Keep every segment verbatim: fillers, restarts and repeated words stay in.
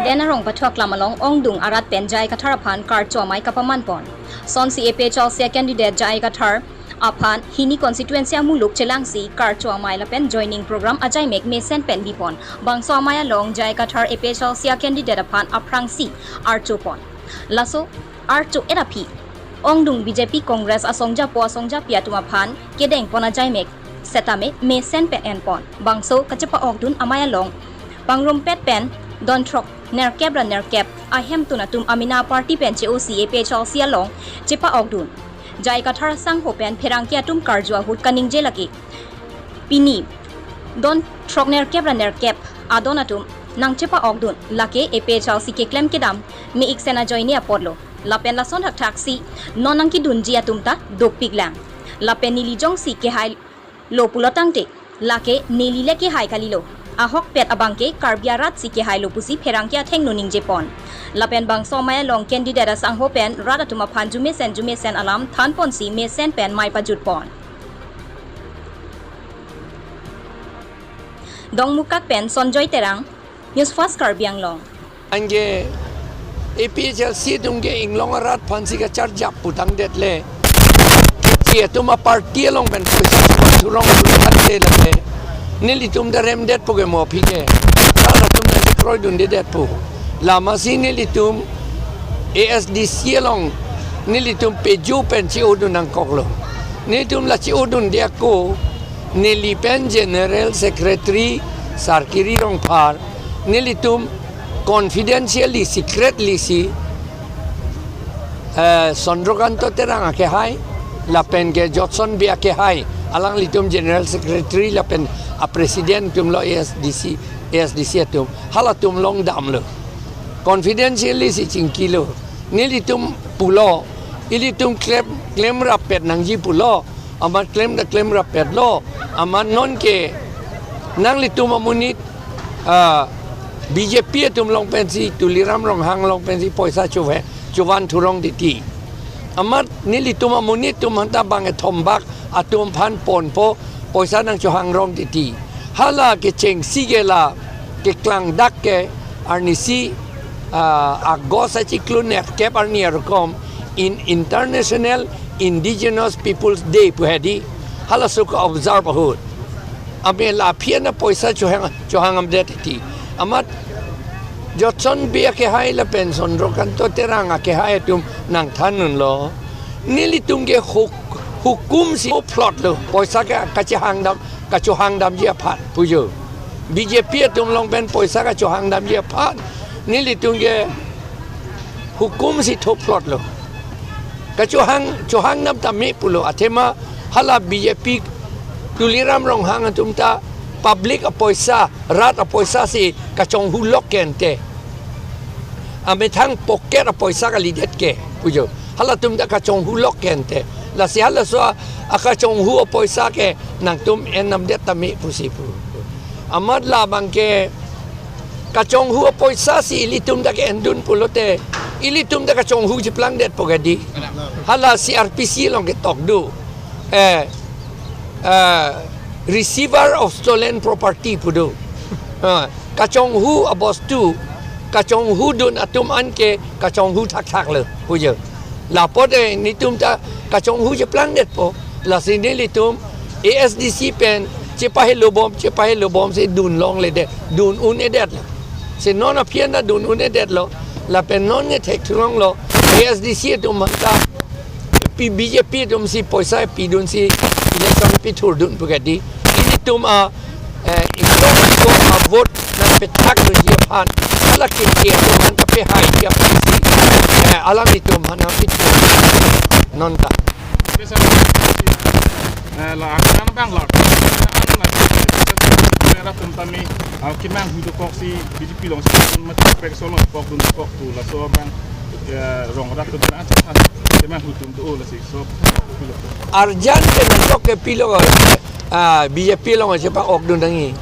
Ten Arong Pathua Klam along ongdung arat pen J I Kathar aphan karcho amei kapaman pon. Sonsi A P H L C a candidate J I Kathar aphan hini constituency amuluk chelangsi karcho amei lapen joining program ajaimek mesen pen bipon. Bangso amei along J I Kathar A P H L C a candidate aphan aphrangsi archo pon. Laso archo et aphi ongdung B J P Congress asongjapo asongjapi atum aphan kedeng pon ajaimek setame mesen pen en pon. Bangso kachepa-okdun amei along pangrumpet pen don throk nerkep ra nerkep ahemtun atum amena party pen che-osi A P H L C along chepa-okdun. J I Kathar asangho pen pherangke atum karju ahut kaningje lake pini don throk nerkep ra nerkep adon atum nangchepa-okdun, lake A P H L C keklem kedam me-ik sen ajoine apotlo. Lapen lason thakthaksi non nangkedunji atum ta dopiklang. Lapen neli jongsi kehailo pulo tangte, lake neli le kehai kalilo. Ahokpet abangke Karbi arat si kehailo pusi pherangke athengno ningje pon. Lapen bangso amei along candidate asangho pen rat atum aphan jumesen jumesen alam than ponsi mesen pen mei pajut pon. Dongmukak pen Sonjoy Terang, News Fast Karbi Anglong. Anke A P H L C atum ke inglong arat aphansi kacharjap putangdet le. Keche atum aparty along pen poisa surong putangdet le. Nelitum ta remdetpo ke mo aphi ke. Rat atum ta kroidundedetpo. Lamasi nelitum A S D C along nelitum peju pen che-odun nangkoklo. Nelitum la che-odunde ako neli pen General Secretary Sarkiri Rongphar nelitum confidentially, secretly si, eh, Chandrakanta Terang akehai, lapen ke Jotson Bey akehai, alanglitum General Secretary lapen a President atumlo A S D C, A S D C atum, halatum along damlo. Confidentially si chingkilo. Nelitum pulo, ilitum klem, klem rappet nangji pulo, amat klem ta klem rappetlo, amat non ke nanglitum amonit, ah, B J P atum along pensi, Tuliram Ronghang along pensi poisa chuve, chuvan thurong titi. Amat nelitum amonit atum aphanta bang ethombak atum aphan ponpo poisa nangchohangrong titi. Hala kechengsi ke la keklangdak ke arnisi, ah, August achiklo nerkep arni arukom in International Indigenous Peoples Day pu hedi. Halaso ke-observe ahut. Ame la aphi an poisa chohang, chohang amdet titi. Amat Jotson Bey akehai lapen Chandrakanta Terang akehai atum nangthandunlo. Nelitum ke huk-, hukum si plot lo. Poisa ke kachehang dam, kachohang damji aphan pujo. B J P atum along pen poisa kachohang damji aphan nelitum ke hukum si thop plotlo. Kachohang, chohang dam tame pulo. Athema hala B J P Tuliram Ronghang atum ta public apoisa, rat apoisa si kachonghu lok ke ante. Amethang pocket apoisa kalidet ke pujo. Halatum ta kachonghu lok ke ante. Lasi halaso a, akachonghu apoisa ke nangtum en namdet tame pusi pu. Amat labang ke kachonghu apoisa si ilitum ta ke-endun pulote, ilitum ta kachonghu cheplangdetpo kedi. Hala C R P C along ketok do. Eh, eh, receiver of stolen property pu do. Ah, kachonghu abostu, kachonghu dun atum anke kachonghu thakthak lo pujo. Lapote nitum ta kachonghu cheplangdetpo. Lasi nelitum A S D C pen chepahelo bom, chepahelo bom si dun longledet, dun un-edet lo. Si non aphi an ta dun un-edet lo, lapen non ne thekthurong lo, A S D C atum aphanta pi B J P atum si poisa pidun si election pithurdun pu kedi. Ilitum a, eh, itum itum a vote nangpethak dunji aphan, hala keche atum aphan kapehaiji aphan si, eh, alanglitum aphan nangpithur non ta. Eh, la akan bang la. Akan la. Rat atum tame, ah, kemanghu dokok si B J P along si mati pek solo kok dun kok tu laso bang, eh, rong rat atum na kemanghu atum do lasi so. Arjan ke nangkok ke pilo, ah, B J P along chepa-okdun nangji.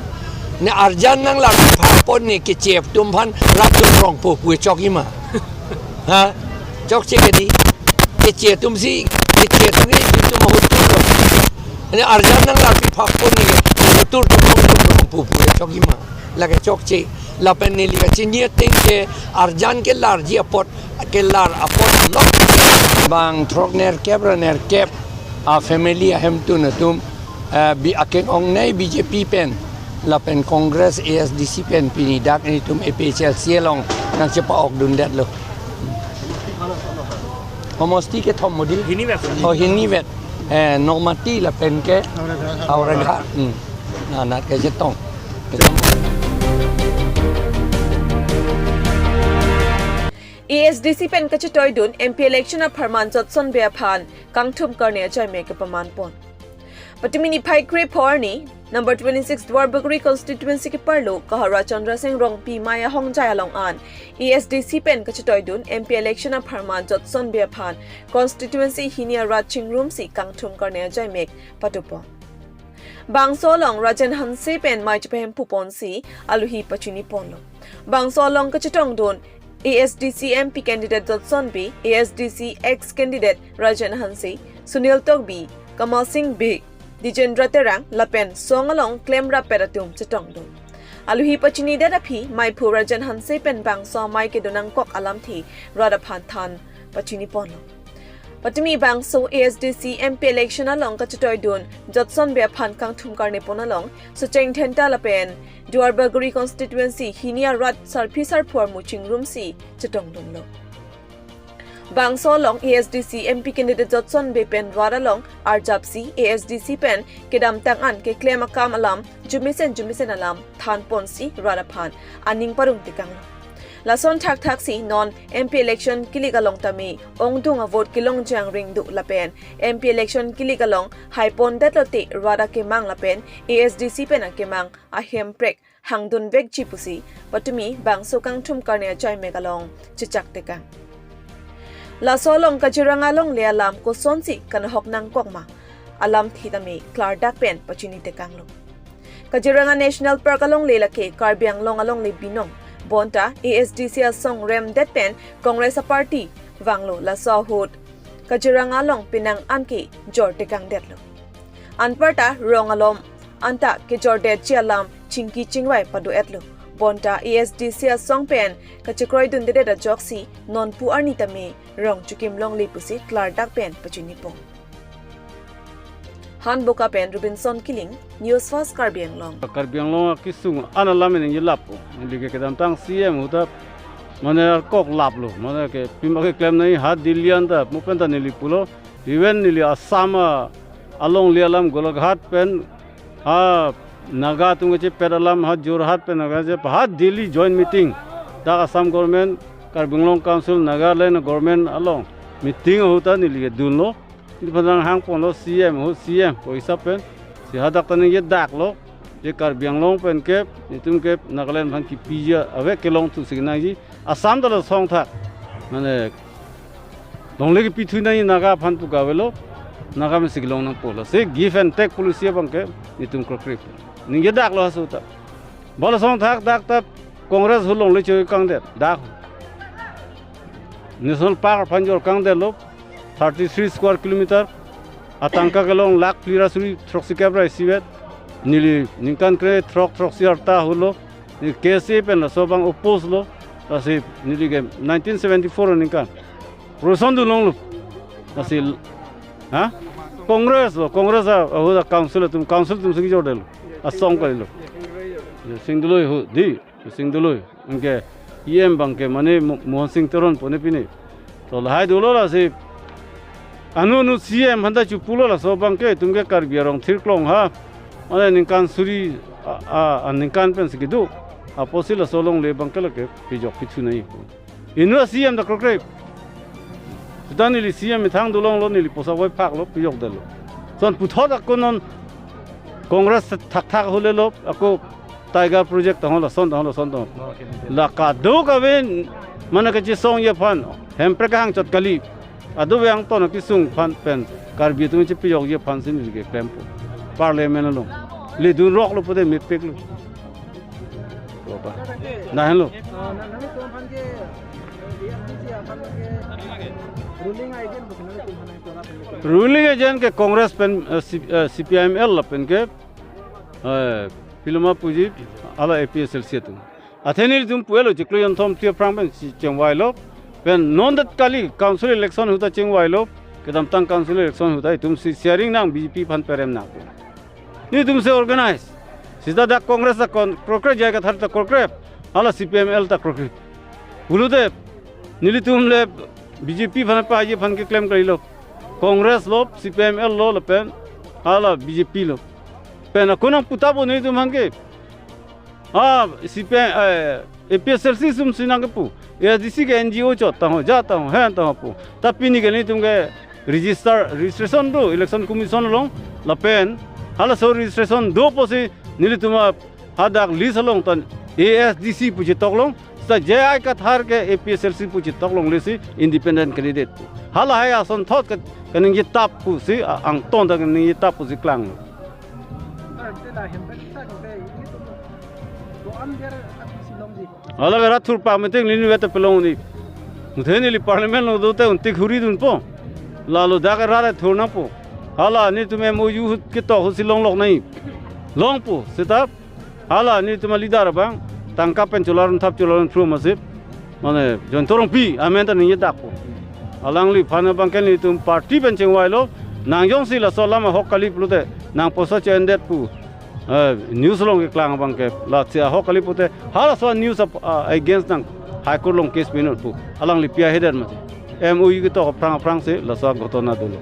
Ne arjan nanglarpon ne keche atum aphan rat atum rongpo pu chokji ma. Ha? Chokche kedi. Keche atum si, keche atum ni atum ahut atum lo. Ani arjan nanglarpon ne, atur atum rongpo pu chokji ma. Lake chokche. Lapen neli kachini ateng ke arjan kelarji apot, kelar apot along. Bang throk nerkep ra nerkep a family ahemtun atum, eh, bi akeng ongnei B J P pen lapen Congress, A S D C pen pini dak nelitum A P H L C along nangchepa-okdundetlo. Homosti kethom modi? Hini vet. Oh, hini vet. Eh, Nomati lapen ke Howraghat. Hmm. Na, na kechetong. Kechetong. A S D C pen kachetoidun M P election apharman Jotson Bey aphan kangthum karne achaime kepamanpon. Patumi niphai krepho arni, number twenty-six Duarbagori constituency keparlo Kahara Chandra Sing Rongpi Maya Hongjai along an, A S D C pen kachetoidun M P election apharman Jotson Bey aphan constituency hini arat chingrumsi kangthum karne achaime patupon. Bangso along Rajen Hanse pen mei chepahemphuponsi alohi pachiniponlo. Bangso along kachetongdun A S D C M P candidate Jotson Bey, A S D C ex candidate Rajen Hanse, Sunil Tokbi, Kamal Sing Bey, Dijendra Terang lapen song along klemrappet atum chetongdun. Alohi pachinidet aphi meiphu Rajen Hanse pen bangso amei kedo nangkok alamthe rat aphan than pachiniponlo. Patumi bangso A S D C M P election along kachetoidun Jotson Bey aphan kangthum karnepon along Socheng Dhenta lapen Duarbagori constituency hini arat sarpi sarpo armu chingrumsi chetongdunlo. Bangso along A S D C M P candidate Jotson Bey pen rat along arjapsi A S D C pen kedamtang an keklem akam alam jumesen jumesen alam thanponsi rat aphan aning parong tekanglo. Lason thakthaksi non M P election kilik along tame ongdung avote kelongjang ringduk lapen M P election kilik along haipondetlote rat akemang lapen A S D C pen akemang ahemprek hangdunvekji pusi patumi bangso kangthum karne achaime along chechak tekang. Laso along Kaziranga longle alam kosonsi kanahok nangkok ma alamthe tame klardak pen pachini tekanglo. Kaziranga National Park alongle lake Karbi Anglong alongle binong, bonta A S D C asong remdet pen Congress aparty vanglo, laso ahut Kaziranga along penang anke jor tekangdetlo. Anparta rong alom anta kejordetji alam chingki chingvai pado-etlo. Bonta A S D C asong pen kachekroidundedet ajoksi nonpu arni tame rong chokim longle pusi klardak pen pachinipon. Hanboka pen Robinson Killing, News First Karbi Anglong. Karbi Anglong akesung an alam ningje lapo. Neli ke kedamtang C M ahut ta mane arkok laplo. Mane ke pima keklem nangji ha Delhi anta mo pen ta neli pulo. Even neli Assam alongle alam Golaghat pen ha Naga atum kachepet alam, ha Jorhat pen Naga chepet, ha Delhi joint meeting dak Assam government, Karbi Anglong Council, Nagaland government along meeting ahut ta neli kedunlo. Neli aphan nanghangponlo C M, ahut C M pu hisap pen. Si hadak ta ningje daklo, je Karbi Anglong pen ke, netum ke Nagaland aphan kipiji ave kelongthusi kenangji. Assam ta lason thak. Mane longle kipithu nangji Naga aphan pu kavelo, Naga mesi kelong nangpo. Lasi give and take policy abang ke netum krokrip. Ningje daklo haso ta. Ba lason thak dak ta Congress ahut longle choi kangdet. Dak National Park aphan jor kangdetlo, thirty-three square kilometer. Atangka kelong lakh phli ra suri throksikep ra isivet. Neli ningkan krethrok throksi arta ahutlo. Neli K S A pen laso abang oppose lo. Lasi neli ke nineteen seventy-four aningkan roson dun longlo. Lasi, ha? Congress lo, Congress a, ahut a council atum, council atumsi kejordetlo. Asong kalilo. Sing Doloi ahut, dei, Sing Doloi. Anke E M abang ke mane Mo-, Mohan Sing Teron pone pine. To lahai dolo lasi. Anu anu C M aphanta chopulo laso abang ke, itum ke Karbi arong thirklong ha. Mane ningkan suri a, a, aningkan pensi kedo. Apotsi laso alongle abang ke lake pejok pithu nangji. Inut a C M ta krokrip. Seta neli C M methang dolonglo, neli poisa voiphaklo, pejokdetlo. Lason puthot ako non Congress thakthak ahut lelo, ako Tiger Project tahon lason, tahon lason tahon. La kadokave mane kachesongji aphan, hemprek kehang chot kali. Ado vang ton akesung aphan pen Karbi atum chepejokji aphansi neli keklempo. Parliament along. Ledun roklo pute mepiklo. Bapak. Nah, lo. Ruling agent ke Congress pen, eh, C-, eh, C P I M L lapen ke, eh, piloma puji hala A P H L C atum. Athe nelitum puelo chiklo jonthom tiaphrang pensi chengvailo. Pen non det kali council election ahut ta chengvailo. Kedamtang council election ahut ta itum si sharing nang B J P aphan perem nang. Nelitum si organize. Sita dak Congress ta kon, krokre, J I Kathar ta krokre. Hala C P M L ta krokre. Pulote nelitum le B J P aphan pa aji aphan keklem kalilo. Congress lo, C P M L lo, lapen hala B J P lo. Pen ako nangpu tha bo nelitum aphan ke. Ah, C P M, eh, A P H L C sum si nangkepu. A S D C ke N G O chot tangho, ja tangho, hen tangho pu. Ta pini ke nelitum ke register, registration do, Election Commission along, lapen halaso registration do pusi nelitum a hadak list along tan A S D C pu chetok long, sita J I Kathar ke A P H L C pu chetok longle si independent candidate pu. Halahai asonthot ke kaningje tap pusi, a-, angton ta kaningje tap pusi klang. Sir, te la Hemprek ta ke ini tu do-an der api si longji. Hala ke rat thurpak meeting lini vete pelong ni. Muthe neli parliament along dote untik huri dunpo. Lalo dak rat thur nangpo. Hala nelitum M O U ketok ahut si longlok nai. Longpo, sita hala nelitum a leader abang tangka pen cholar thap cholar thru masip. Mane Jayanta Rongpi amen ta ningje dakpo. Alangliphan abang ke nelitum party pen chengvailo. Nang jongsi laso alam ahok kali pulote nang poisa che-endet pu. Eh, news along keklang abang ke, la si ahok kali pute, halaso news ap-, ah, against nang High Court along case pinut pu. Alangli pi ahedet mati. M O U ketok aphrang aphrang si laso ghotona dolo.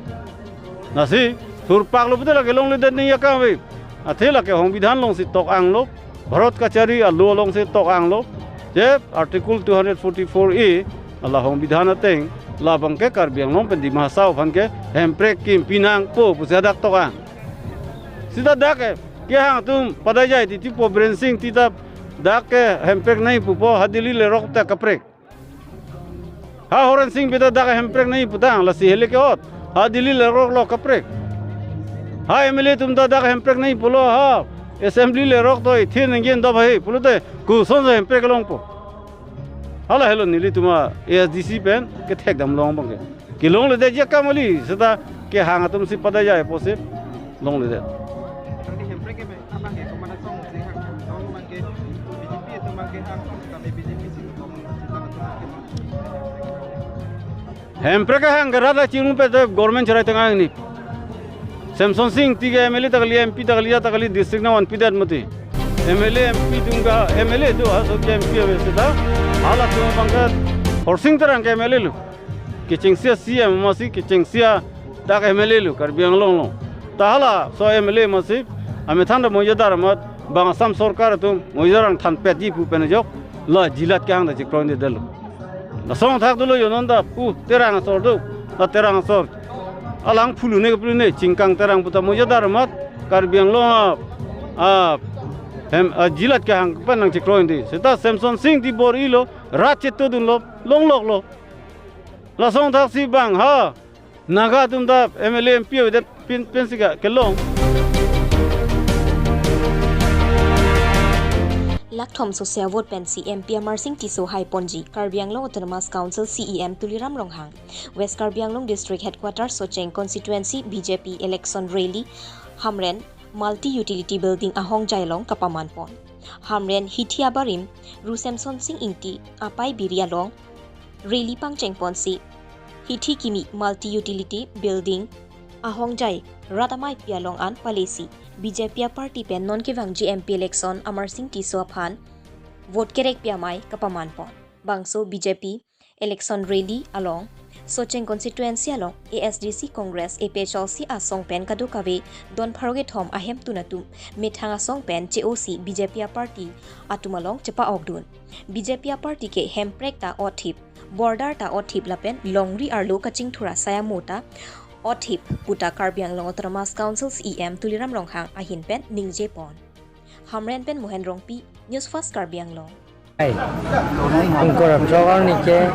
Lasi, thurpak lo pute lake longledet nangji akam ave. Athe lake Songbidhan along si tok anglo, Bharat Kachari a-law along si tok anglo. Je Article two hundred forty-four A, hala Songbidhan ateng, labang ke Karbi Anglong pen Dima Hasao aphan ke Hemprek kimpi nangpo pusi hadak tok ang. Sita dak ke, kehang atum padai jai titi po Biren Singh ti ta dak ke Hemprek nangji pupo, ha Delhi lerok ta kaprek. Ha Horen Singh Bey ta dak Hemprek nangji putang, lasi hele ke-ot. Ha Delhi lerok lo kaprek. Ha M L A atum ta dak Hemprek nangji pulo, ha Assembly lerok to ithin nangji dop hai pulote kosonsi Hemprek longpo. Hala helo nelitum a A S D C pen kethek dam long abang ke. Kelongledetji akam kali, sita kehang atum si padai jai pusi longledet. Tangte Hemprek ke abang ke komat asong si hang, asong abang ke B J P atum abang ke hang, kami B J P si komat asong si hang. Hemprek kehang ke rat la chirung pe te government cherai tengah ni. Semson Singh ti ke M L A ta kali, M P ta kali, ja ta kali, district nangvanpidet mati. M L A, M P atum ke, M L A do, ha, so ke M P ave sita. Hala atum abang ke Horsing Terang ke M L A lo. Kechengsi a C E M masi kechengsi a dak M L A lo, Karbi Anglong along. Ta halaso M L A masi, amethang ta moyadar amat, bang Assam sorkar atum moyadar angthan petji pu pen ajok, la jilat kehang ta chikroidetlo. Lason thak dolo jonon ta, pu, Terang asor do, la Terang asor. Alang phulune ke phulune, Chingkang Terang puta moyadar amat, Karbi Anglong a, a, hem, a, jilat kehang pen nangchikroide. Sita Semson Singh ti bor-ilo, rat chetodunlo, longloklo. Lason thak si bang, ha, Naga atum ta M L A M P avedet pen, pensi ka kelong. Lakh thom sose avote pensi M P Amarsing Tisso haiponji, Karbi Anglong Autonomous Council C E M Tuliram Ronghang. West Karbi Anglong District Headquarters Socheng Constituency B J P election rally Hamren Multi Utility Building ahongjai along kapamanpon. Hamren hithi abarim Ru Semson Singh Ingti apai biri along rally pangchengponsi hithi kimi Multi Utility Building ahongjai rat amaipi along an palesi B J P a party pen non kevangji M P election Amarsing Tisso aphan vote kerekpi amei kapamanpon. Bangso B J P election rally along Socheng constituency along A S D C Congress A P H L C asong pen kadokave don pharo kethom ahemtun atum methang asong pen che-osi B J P a party atum along chepa-okdun. B J P a party ke Hemprek ta othip, border ta othip lapen longri arlo kachingthur asai amo ta othip puta Karbi Anglong Autonomous Council C E M Tuliram Ronghang ahin pen ningjepon. Hamren pen Mohen Rongpi, News Fast Karbi Anglong. Hai. Ingkoi ra throk arni ke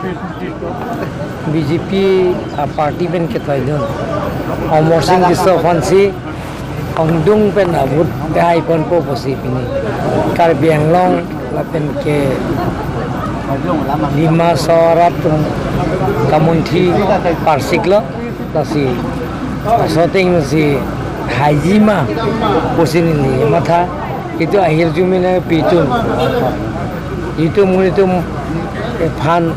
B J P a party pen kethoidun. Amarsing Tisso aphansi ongdung pen a-vote haiponpo pusi pini Karbi Anglong lapen ke Dima Hasao arat atum kamunthi parsiklo. Lasi, laso ateng si haiji ma pusi neli matha, itum ahirjume nangpidun. Itum itum ephan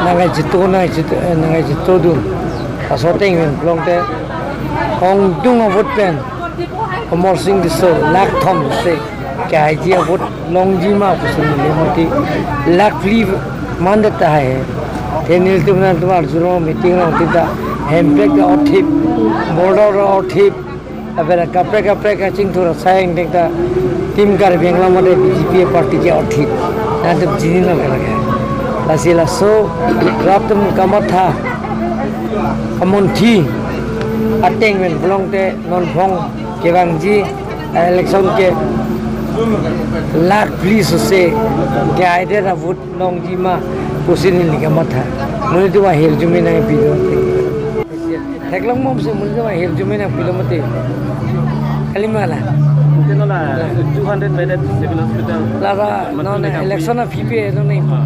nangkachito nangkachito eh, nangkachito dun. Laso ateng pen pulote ongdung a-vote pen Amarsing Tisso lakh thom se kaiji a-vote longji ma pusi neli mati lakh phli mandata hai. Te nelitum nangtum arjulong meeting along tita Hemprek ta othip, border ta othip, apela kaprek kaprek kachingthur asai ingdeng ta Team Karbi Anglong mate B J P party ke othip. Nangtum chinilo ke lake. Lasi laso rap atum kamatha amonthi ateng pen pulote non phong kevangji election ke lakh phli sose ke aide ra vote longji ma pusi neli kamatha. Monit atum ahirjume nangpilo. Theklong bomsi monit atum ahirjume nangpilo mati. Kalima la. Mungkin lah two hundred bedded civil hospital. Lata non election aphi pen non nangpo.